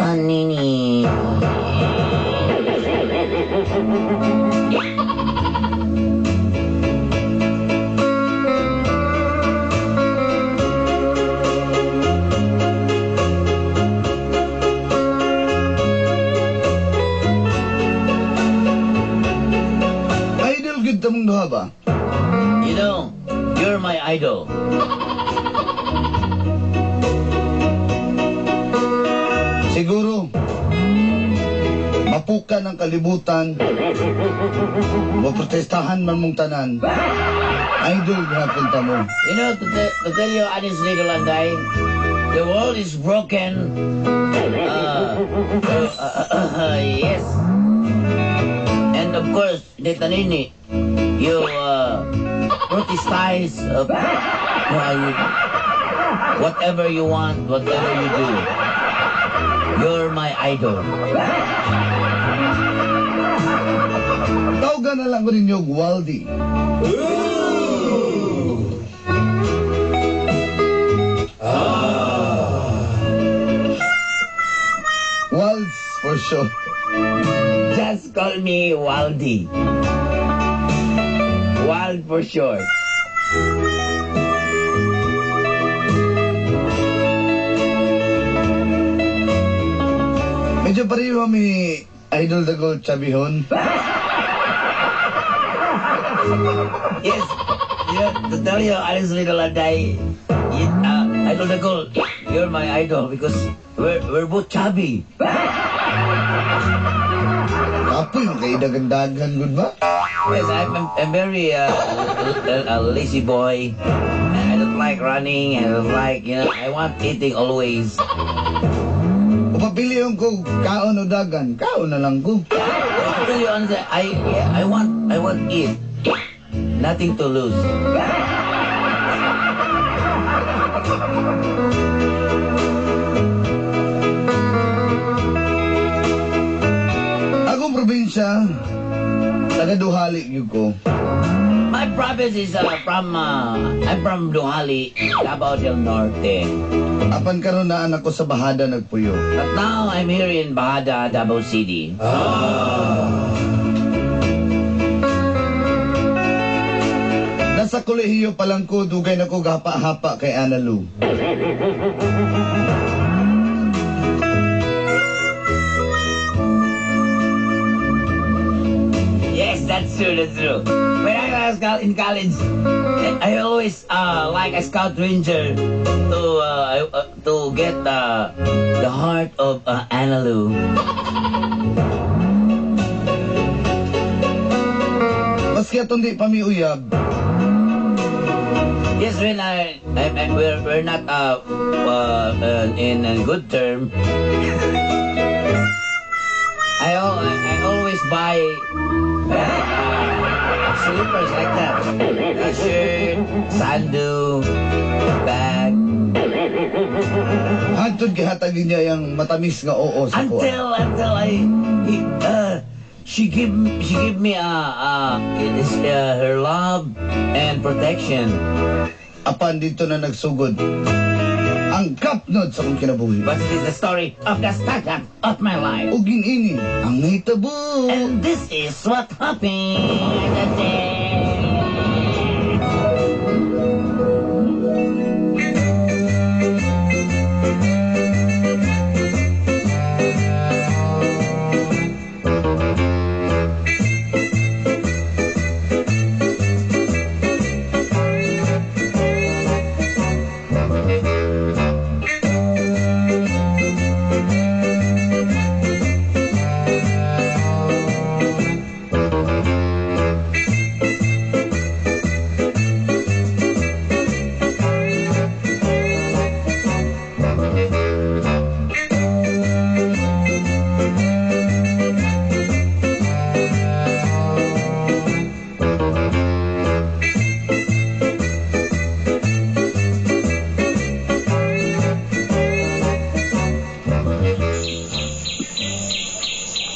Tanini. Idol gyud ta mong duha ba? You know, you're my idol. Siguro, mapuka ng kalibutan, maprotestahan man mong tanan, idol gihapon ta mo. You know, to tell you honestly, Dulanday, the world is broken. Yes. And of course, Detanini, you protestize whatever you want, whatever you do. You're my idol. Tawagan na lang ko ninyo, Waldy. Walds for sure. Just call me Waldy. Wild for short. Medyo pareho mi Idol the Gold Chabihon. Yes. You know, to tell you honestly, Dulanday, Idol the Gold, you're my idol because we're both chubby. Kapoy, makaidagandagan gud ba? Yes, I'm very a lazy boy. I don't like running. I don't like, you know, I want eating always. Upapiliyon ko kaon o dagan, kaon na lang ko. To tell you honestly, I want eat. Nothing to lose. Akong probinsya, taga Duhali gyud ko. My province is from I'm from Duhali, Davao del Norte. Apan karon naa ako sa Bahada nagpuyo. But now I'm here in Bahada, Davao City. Nasa kolehiyo pa lang ko, dugay na ko gahapa-hapa kay Ana Lou. Yes, that's true, that's true. When I was in college, I always like a scout ranger to get the heart of Ana Lou. Maski atong di pa mi uyab, Yes, when I we're not in a good term. I always buy slippers like that. T-shirt, sando, bag. Hantod gihatag niya yung matamis nga oo sa kuha. Until I he, she give me her love and protection. Apan dito na nagsugod ang kapnod sa akong kinabuhi. But it is the story of the startup of my life. Ug ini ang nahitabo. And this is what happened.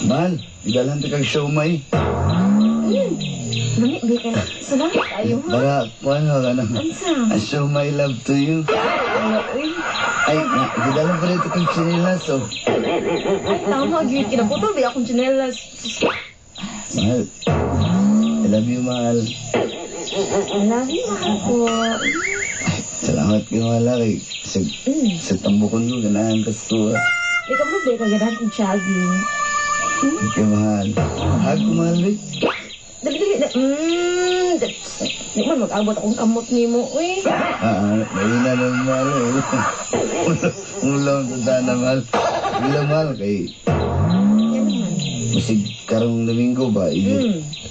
Mahal, idalhan ta kag siomay. Lami, di ka na. Salamat kayo, ha? Para, kuan ka na. Unsa? I show my love to you. Wala, uy. Ay, gidala pa rin ito kong chinelas, oh. Ay, tama, gyud. Kinaputol ba akong tsinelas? Mahal. I love you, mahal. I love you, mahal ko. Salamat kay mahal, ah, kay sa tambukon ko, ganahan ka sa tuwa. Di ka bro, di ka ganahan kong chubby. Thank you, mahal. Hug ko, mahal, babe. Dali, dali, dali. Di man mag-abot akong kamot nimo, uy. Ah, mahina na mahal, eh. Ulo, ulo, sa na, mahal. Ulo, mahal, kay Yan naman. Masig karong Domingo ba,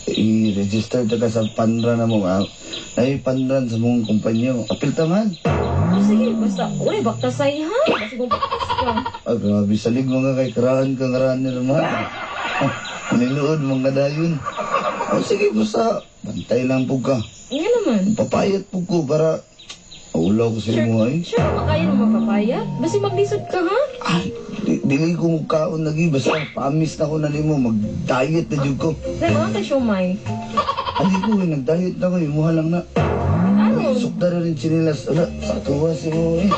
i-register ta ka sa panra na mo, ah. Ay, panran sa mong kumpanya. Apil ta, mahal. Oh, sige, basta, uy, baktasay, ha? Basta kung baktas ka. Ah, grabe, salig mga kay karaan kang runner, mahal. Niluod mga dayon. Oh, sige, basta, bantay lang po ka. Yan naman. Papayat po ko para ulaw ko sa imo ay. Sure, makaya mo magpapayat? Basta maglisod ka, ha? Ay, dili ko kaon lagi basta pamis na ko na nimo mag-diet na jud ko. Dahil mga ka siomay. Ali ko eh, nag-diet na ko imuha lang na. Ano? Uy, sukda na rin chinilas. Wala, sa tuwa si mo eh.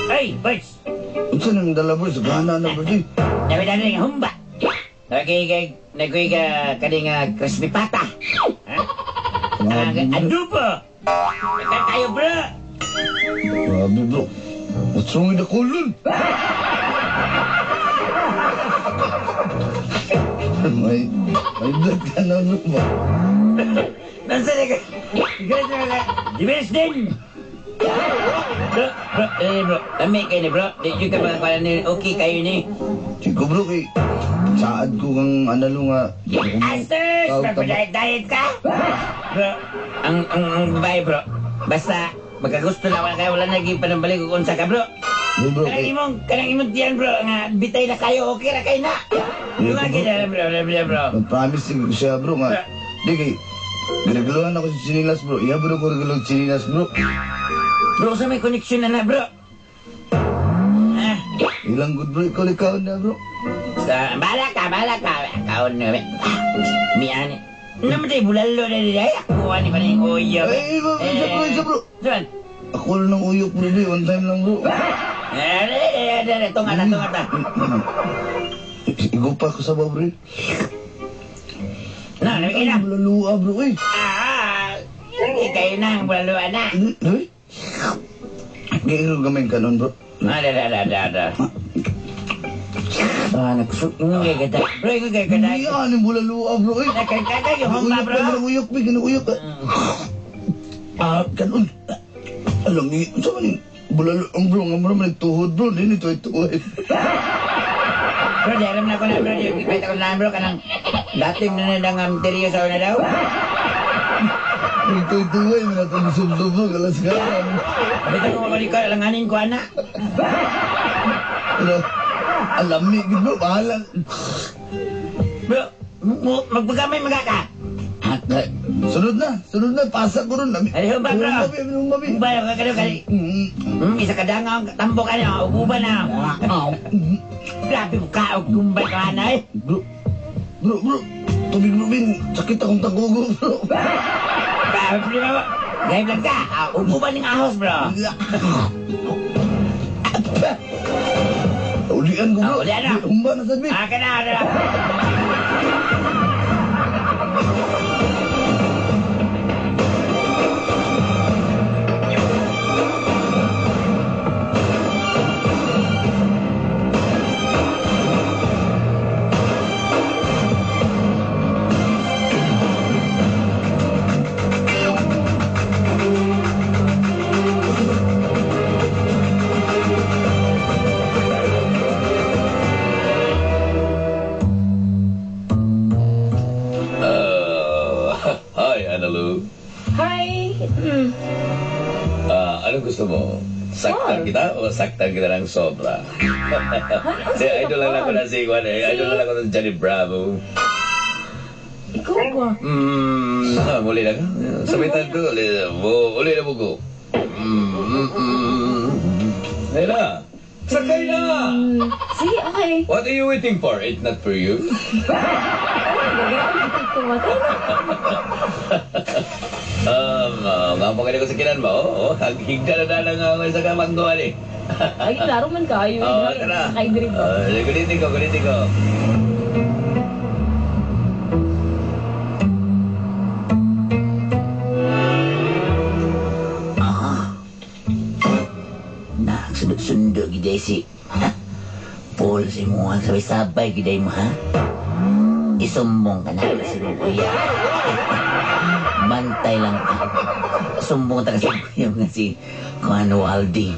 Ay, boys! Unsa nang dala bro sa gana na bro di. Dami na rin humba. Nagay kay nagay ka kani nga crispy pata. Ha? Grabe, Ang bro. adobo. Nagka tayo, bro. Grabe bro. What's wrong with the colon? May blood ka na bro ba? Nasa na ka. Ganito na ka. Dibes din. Bro, bro, eh, bro. Lami kayo ni bro. Di yun ka mga pala ni okay kayo ni. Chico bro kay saad ko kang analo nga. Di ko mo- Asters! tawag taba. Magpa-diet ka? Bro, ang babae bro. Basta magkagusto na wala kayo, wala naging panambalik kung unsa ka bro. Di bro Kanang kay imong tiyan bro, nga bitay na kayo, okay ra kayo na. Lumagi na bro, bro, bro, bro. Nag-promise siya bro nga. Di kay Ginaguluhan ako sa chinilas bro. Iya bro ko regalo chinilas bro. Bro, sa may connection na na bro. Ah, Ilang good bro ikaw ikaw na bro. sa bala ka, bala ka. Kaon na. Mian. Naman tayo bulalo na nila. Ay, ako ani pa na yung uyo. Ay, bro, isa bro, isa bro. Saan? Ako lang ng uyok bro, di. One time lang bro. Eh, eh, eh, eh, tunga na, tunga na. Igupa ko sa bro. Na, nabigay na. Ang bulalua bro eh. Ah, kayo na, ang bulalo na. Di? Gaya ko gamay kanon bro. Ah, da, da, da, da, da. Ah, nagsuk. Ngay ka Bro, ngay ka Hindi yan ang bulalua bro eh. Nakakaka yung humba, Uyok bro. ka ng uyok, bigyan ng uyok. Ah, kanon. Alam niyo, sa man yung bulalo, ang bro, nga mo naman nagtuhod bro, hindi nito ito eh. Bro, di alam na ko na, bro. Di ipita ko na, bro, kanang dating na na nga misteryo sa una daw. Ito ito eh, mga sub-sub bro, kalas ka. Kapita ko mabalik ko, alanganin ko, anak. Pero, alam niyo, bro, bahala. Bro, magpagamay magaka. Sunod na, pasa ko ron. Ay, humba, bro. Humba, humba, Humba, ka ka ka. Isa ka dangaw, tambo ka na, ububa na. Grabe mo ka, og kumbay ka na eh. Bro, bro, bro, tubig bro, bin, sakit akong tagugo, bro. Grabe, bro. Gayb lang ka, ububa ng ahos, bro. Ulian ko, bro. Ah, ulian na. Humba na sabi. Ah, ka na, ka na. Hi, Analu. Hi! Anong gusto mo? Saktan Sure. kita o saktan kita ng sobra? Hi, Si idol lang ako na si Juan eh. Idol lang ako na si Johnny Bravo. Ikaw ba? Muli na ka. Sabitan ko, uli na mo, uli na mo ko. Ayun na. Sakay na! Sige, okay. What are you waiting for? It's not for you. Gagawin ko ba? Nga pa ko sa kinan mo. Oh, higda na na nga ako sa kamangguan eh. Ay, klaro man kayo. Oo, tara. Sakay diri ba? Gulitin ko, gulitin ko. Na, sundo giday si Paul si mo sabay-sabay giday mo ha. Isumbong ka na sa kuya. Bantay lang ka. Sumbong ta kasi kuya nga si Juan Waldi.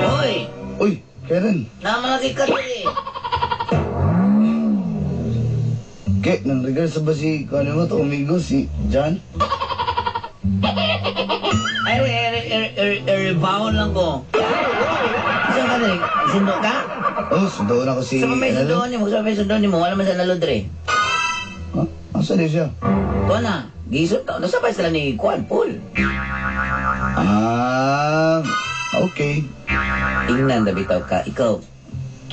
Hoy! Uy, Karen. Namalagi ka diri. Ke, nang regards sa ba si, kung ano mo to, amigo, si John? Ay, ay, ay, ay, ay, ay, baon lang ko. Saan ka diri? Sundo ka? Oh, sundoon ako si Sa may Analu. sundoon nimo, sa may sundoon nimo, wala man sa nalodre. Ha? Asa di siya? Tuwa na, gisod ka. Nasabay sila ni Juan Paul. Ah, okay. Ingnan na bitaw ka, ikaw.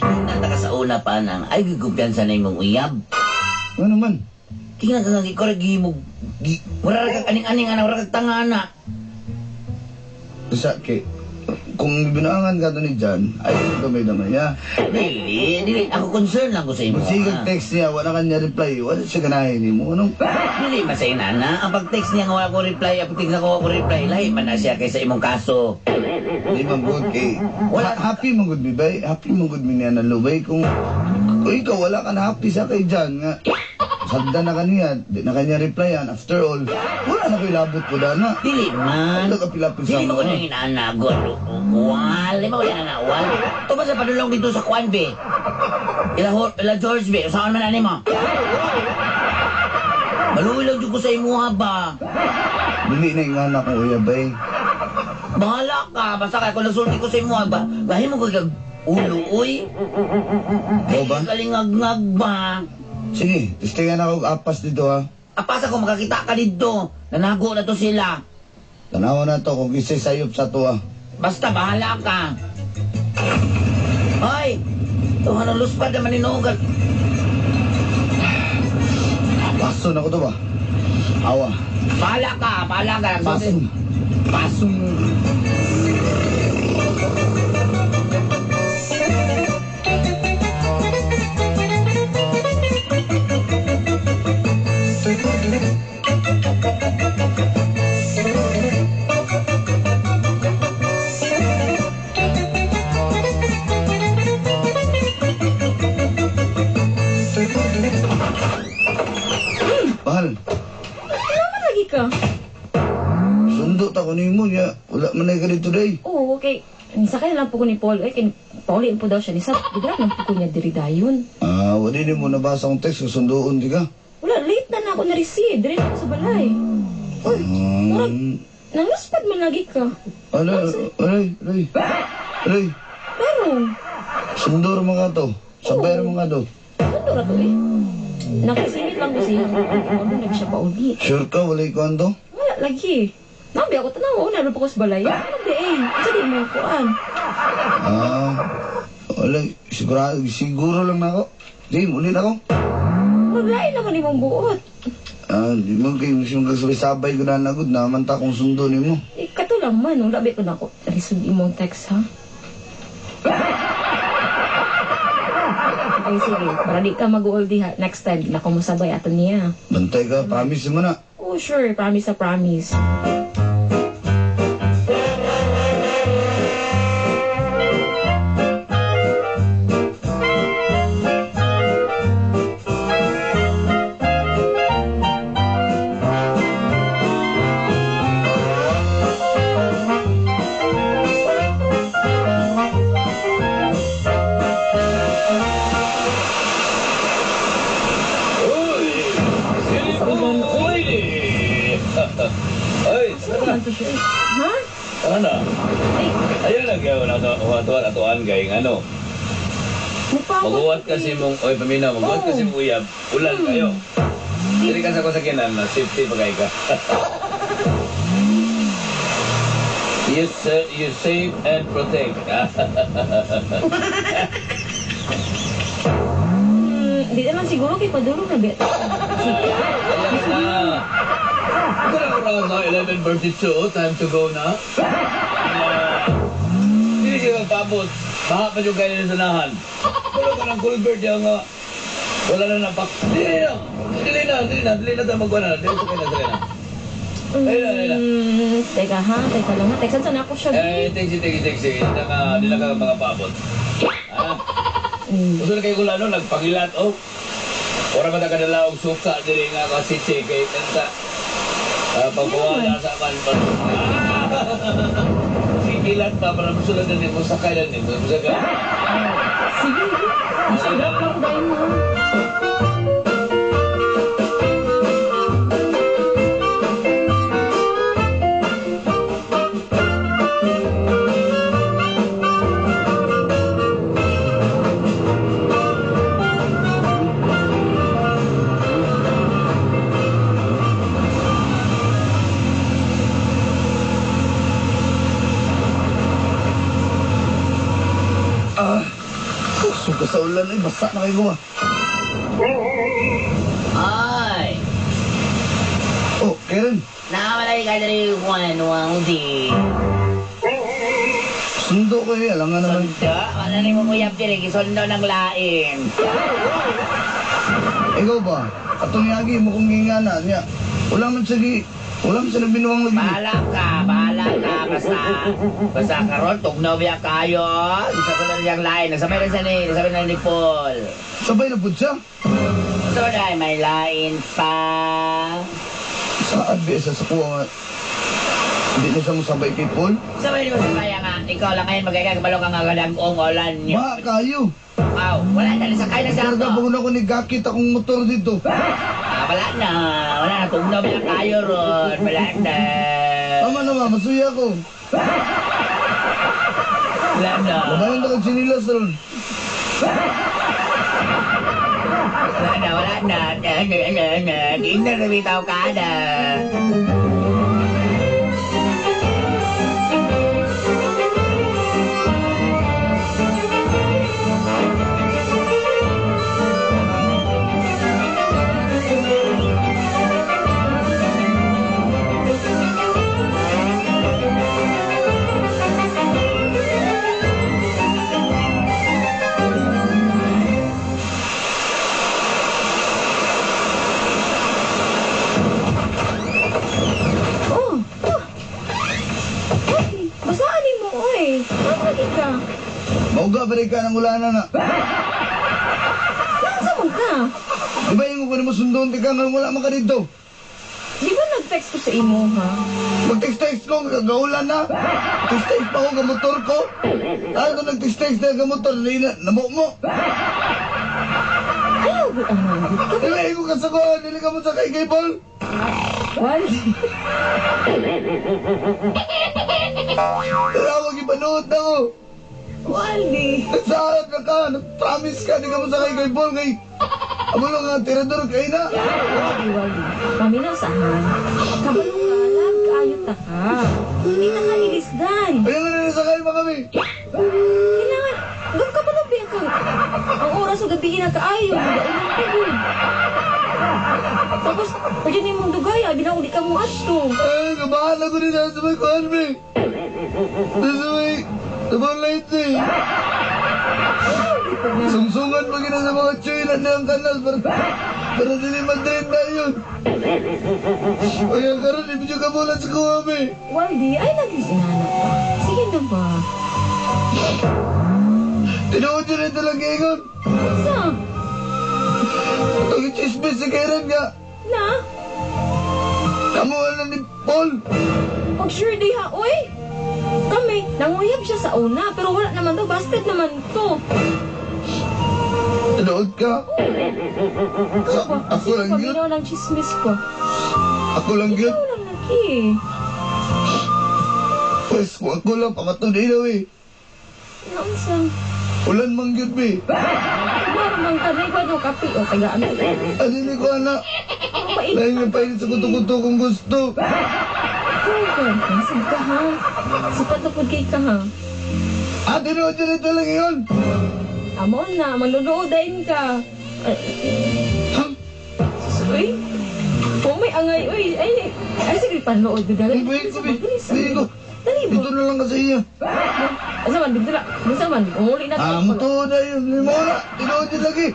Ingnan ta ka sa una pa nang ay gigumpiyansa na imong uyab. Ano man? Tingnan ka nga ikaw ra gihimog. Wala ra kag aning-aning ana, wala kag tanga ana. Sa, ke, kung binaangan ka to ni John, ay gamay naman niya. Dili, dili ako concern lang ko sa imo. Kung sige ah. text niya, wala kanya reply, wala siya ganahin ni mo. Anong? Dili man sa inana, ang pag-text niya nga wala ko reply, ang pag-text nga wala ko reply, lahi man na siya kaysa imong kaso. Di man good kay. Wala. Happy man good mi bay. Happy man good mi niya na lubay. Kung ikaw wala ka na happy sa kay John nga. Sagda na kaniya, di na kanya replyan. After all, wala na ko'y labot ko dana. Dili man. Wala ka pilapil sa Dili mo ko mga. nang inaana, gol. Wal, di mo ko nang inaana, wal. Ito ba sa padulong dito sa Kwan, be? Ila George, be. Saan man ani mo? Maluwi lang dyan ko sa imuha ba? Dili na yung anak ko, uya bay. Bahala ka. Basta kaya kung nasulti ko sa imuha ba? Gahi mo ko kag ulo, uy. Oo ba? Kalingag-ngag ba? Sige, testingan ako og apas dito ha. Apasa ko makakita ka dito. Nanago na to sila. Tanawa na to kung isa'y sayop sa to ha. Basta bahala ka. Hoy! Ito nga luspad naman inugal. Paso na ko to ba? Awa. Bahala ka, bahala ka. Paso. Paso. Mahal, Ano lagi ka? sundo ta ko nimo niya. Wala man na ka dito day. Oo, okay. Nisakay na lang po ko ni Paul. Ay, kay pauli po daw siya. Nisa, bigla lang po ko niya diri dayon. Ah, wala din mo nabasa akong text kung sundoon di ka. Wala, late na na ako na-receive. Diri na ako sa balay. Uy, murag, nangluspad man lagi ka. Ala, aray, aray. Aray, Pero, sundo ra mga to. Sabay ra mga to. sundo ra to eh. Nakasingit lang ko siya. Ano nag siya pauli. Sure ka, wala'y kwento? Wala lagi. Nabi ako tanaw, una pa ko sa balay. Ano ba eh? Sa di mo kuan. Ah, wala, siguro, siguro lang na ako. Di, muli na ako. Maglain naman imong buot. Ah, di mo kayo siyang kasabay-sabay ko na nagod, naman ta kung sundo ni mo. Eh, kato lang man, wala ba ko na ako. Risod imong text ha. Ay, sige. Para di ka mag-uol diha. Next time, di na ako masabay ato niya. Bantay ka, promise mo na. Oo, Oo, sure. Promise sa promise. Uy! Sa ulan, uy. Lady! Ay, Ano sana. man to siya? Ha? Sana. Ay, Ayun lang yaw na atuan atuan kay ano. nagpamot. Maguwat kasi mong oy paminaw, maguwat Oo. kasi mong uyab. Ulan kayo. Dili ka sa kusakinan na safety pa kay ka. You save and protect. Di naman siguro kay padulong na bet. Sige. Ayan na. Pero around now, 11:32, time to go na. Hindi siya magpabot. Baha pa yung kayo sa sanahan. Wala ka ng culvert yung nga. Wala na napak. Dili na. Dili na, dili na, dili na tayo magkuha na. Dili sakay na, sakay na. Ayun na, ayun na. Teka ha, teka lang ha. Teka, saan ako siya? Eh, taxi, taxi, taxi. Hindi na ka makapabot. Ah, gusto na kayo kung ano, nagpangilat, oh. Ora ba ta kadala og suka diri nga kasi kay kanta. Ah, pagbuwala sa man pa. Ah! Sigilat pa para musulod na nimo sakay na nimo. Musaka. Sige. Sige, lang dahil mo. Ah, suka sa ulan ay basa na kayo ba? Ay! Oh, Karen, Nakamalay ka diri Juan Waldi. Sundo ko eh, alam nga naman. Sundo? Wala ni mo uyab diri, gisundo ng lain. Ikaw ba? Atong yagi mo kong gingana niya. Wala man sige, wala man sila binuwang lagi. Bahala ka, bahala ka, basta, basta karon tugnaw biya kayo. Isa ko na niyang lain, nasabay na siya ni, nasabay na ni Paul. Sabay na pud siya. So dahil may lain pa. Saan ba sa kuha nga? Hindi na siya musabay kay Paul? Sabay mo sa kaya nga, ikaw lang ngayon magkaya kabalo ka nga kadagong ulan niyo. Ma, kayo. Aw, wala na, nasakay na siya Karga ako. pa ko ni gakit akong motor dito. Ah, wala na, tugnaw biya kayo ron, wala na. Tama na ma, masuya ko. Wala na. Labanan na kag sinilas ron. Wala na, wala na. Na, na, na, na. Tingnan na bitaw ka na. Oh, oh. Ay, basaan ni mo, oy. Lagi ka. Mauga pa rin ka ng ulanan na. Saan sa man ka? Di ba yung ko mo sundon, di ka nga wala man ka dito. Di ba nag-text ko sa imo, ha? Mag-text-text ko, gaulan na. Text-text pa ako ka motor ko. Ano nag-text-text na ka motor, na namo mo. Ayaw, ah. Di ba yung ka sa ko, dili ka mo sa kay kay Paul. Waldi. Tawag ipanood na ko. Waldi. Nagsahat na ka, nag-promise ka, di ka mo sa kay kay Paul kay. Amo lang nga, tirador kay na. Waldi, Waldi. Paminaw sa han. Kabalo ka, lag kaayo ta ka. Hindi na ka ilisdan. Ayun nga na sakay pa kami. Kailangan, doon ka pa lang ka. Ang oras o gabi na kaayo, magaulan ka gud. Tapos, pwede ni mong dugay, abi na di ka mo adto. Ay, kabahala ko rin sa may kuhan, be. Sa may, sa may light eh. Sungsungan pa gina sa mga chuy na niyang kanal. Para. Para dili Madrid na yun. Kaya karon di medyo kabulan sa kuwami. Waldi, ay nag-isinanap pa. Sige na ba? Tinuod yun ito lang ingon. Sa? Itong chismis si Karen nga. Na? Kamuha na ni Paul. Pag sure di ha, oy! Kami, nanguyab siya sa una, pero wala naman to, busted naman to. Tinuod ka. Ikaw ba? Ako lang yun. Paminaw ng chismis ko. Ako lang yun. Ikaw lang lagi. Pwes, kung ako lang, pamatod ilaw eh. Naunsa? Ulan mang yun, be. Mara mang kanay ko ano kape o tagaan. Adili ko, anak. Ang pait. Dahil nga painit sa kuto-kuto kung gusto. Ikaw ka, sab ka ha. Sipat na pud kay ka ha. Ah, tinuod yun ito lang yun. Amo na, manunood din ka. Ay, Ha? uy. Oh, may angay, uy. Ay, ay, sige, panood. Dali, Ay, ko, be. Dali, ko. Dali ba? Dito na lang kasi iya. Asa man, dito na. Asa man, umuli na. Ah, mutuod na yun. Limona. Tinuod yun lagi.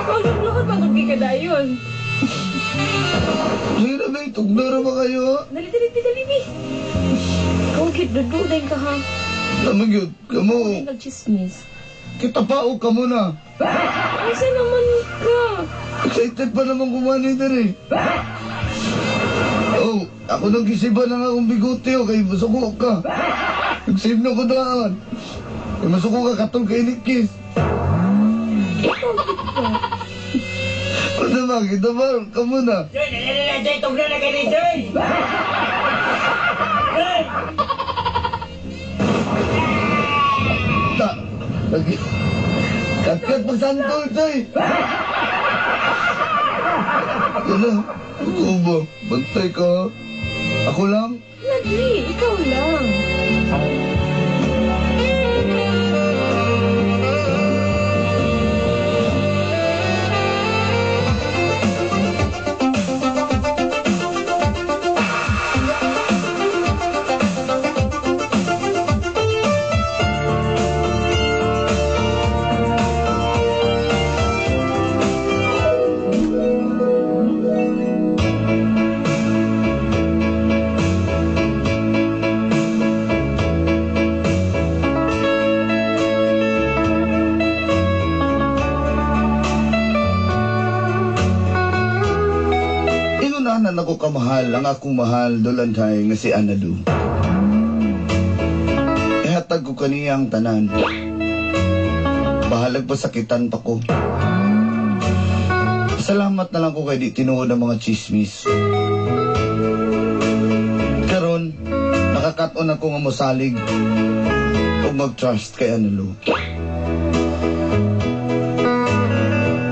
Manunood, magod ka dayon. Sige na, be. Tugno na ba kayo, ha? Dali, dali, dali, dali, bi. Ikaw, kid, dududay ka ha. Naman yun. Kamu. Ay, nagchismis. Kita pa o kamo na. Asa naman ka? Excited pa naman kumain din eh. Oh, ako nang gisiba na nga akong bigote oh, kay masuko ka. Nag-save na ko daan. Kay masuko ka katong kay Nikis. Ikaw, kid ka. Ano ba, kita ba? Kamo na. Joy, dali, dali, Joy, tugna na kayo ni Joy! Joy! Ta, lagi. Katkat pagsantol, Joy. Yan na. Ako ba? Bantay ka. Ako lang? Lagi, ikaw lang. Inunahan ako kamahal, ang akong mahal, dolantay nga si Anadu. Ihatag ko kaniya ang tanan. Bahalag pa sakitan pa ko. Salamat na lang ko kay di tinuod ang mga chismis. Karon, nakakaton ako nga mosalig ug mag-trust kay Analu.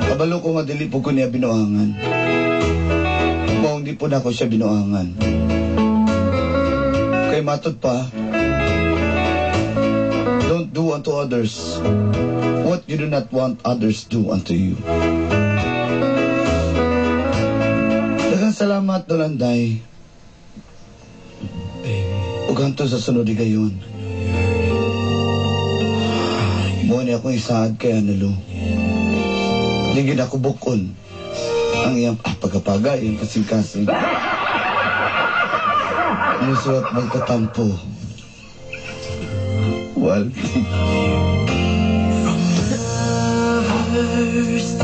Kabalo ko nga dili po ko niya binuangan. Maong di po na ako siya binuangan. Kay matod pa, don't do unto others what you do not want others do unto you. Daghang salamat, Dolanday. Ug hangtod sa sunod gayon. Mo ni akong isaad kay Analu. Di gyud ako bukon ang iyang pagkapaga, iyang kasing-kasing. Musuat magtatampo. Waldi. First